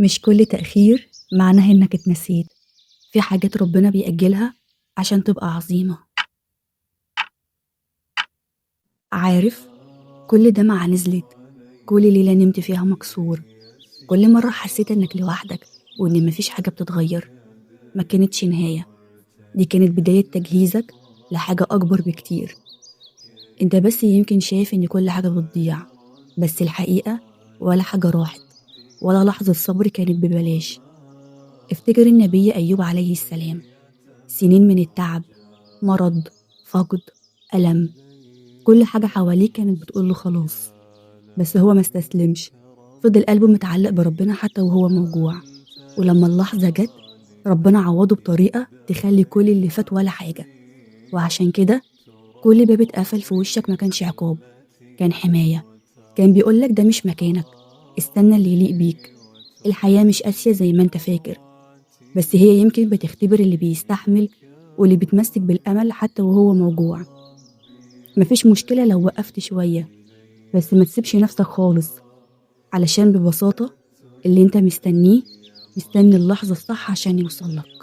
مش كل تأخير معناه إنك اتنسيت، في حاجات ربنا بيأجلها عشان تبقى عظيمة. عارف، كل دمعة نزلت، كل ليلة نمت فيها مكسور، كل مرة حسيت إنك لوحدك وإن مفيش حاجة بتتغير، ما كانتش نهاية، دي كانت بداية تجهيزك لحاجة أكبر بكتير. انت بس يمكن شايف إن كل حاجة بتضيع، بس الحقيقة ولا حاجة راحت، ولا لحظة صبر كانت ببلاش. افتكر النبي أيوب عليه السلام، سنين من التعب، مرض، فقد، ألم، كل حاجة حواليه كانت بتقوله خلاص، بس هو ما استسلمش، فضل قلبه متعلق بربنا حتى وهو موجوع. ولما اللحظة جت ربنا عوضه بطريقة تخلي كل اللي فات ولا حاجة. وعشان كده كل باب اتقفل في وشك ما كانش عقاب، كان حماية، كان بيقولك ده مش مكانك، استنى اللي يليق بيك. الحياة مش قاسية زي ما انت فاكر، بس هي يمكن بتختبر اللي بيستحمل واللي بيتمسك بالأمل حتى وهو موجوع. مفيش مشكلة لو وقفت شوية، بس ما تسيبش نفسك خالص، علشان ببساطة اللي انت مستنيه مستني اللحظة الصح عشان يوصلك.